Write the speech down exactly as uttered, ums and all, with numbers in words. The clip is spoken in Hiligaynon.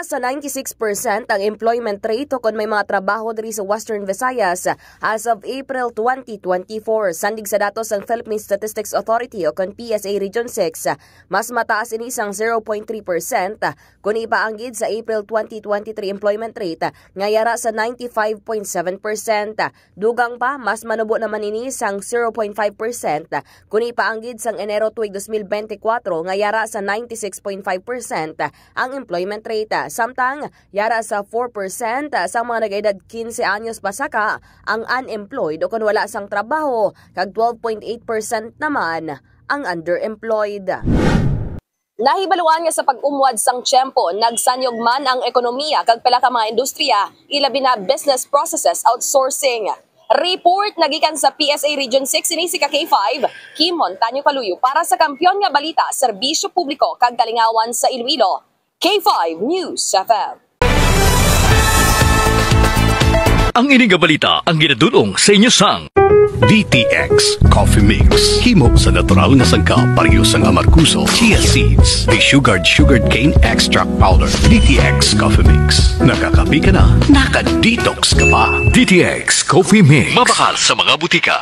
sa ninety-six percent ang employment rate kon may mga trabaho diri sa Western Visayas as of April twenty twenty-four. Sandig sa datos sang Philippine Statistics Authority o kon P S A Region six, mas mataas ini sang zero point three percent kon ipaanggid sa April twenty twenty-three employment rate nga yara sa ninety-five point seven percent. Dugang pa, mas manubo naman ini sang zero point five percent kon ipaanggid sang Enero tuig twenty twenty-four nga yara sa ninety-six point five percent ang employment rate. Samtang yara sa four percent sang mga nag-edad quince anyos pasaka ang unemployed o kon wala sang trabaho, kag twelve point eight percent naman ang underemployed. Nahibaluan nga sa pag-umwad sang tiyempo, nagsanyog man ang ekonomiya kag pila ka mga industriya, ilabi na business processes outsourcing. Report nagikan sa P S A Region six, ini si ka K five, Kim Montaño Kaluyo para sa Kampiyon nga Balita, Serbisyo Publiko kag Kalingawan sa Iloilo. K five News F M. Ang ini nga balita ang ginadul-ong sa inyo sang D T X Coffee Mix. Himo sa natural nga sangkap, pareho sang amargoso, chia seeds, desugared sugarcane extract powder. D T X Coffee Mix. Nakakape ka na, naka-detox ka pa. D T X Coffee Mix. Mabakal sa mga butika.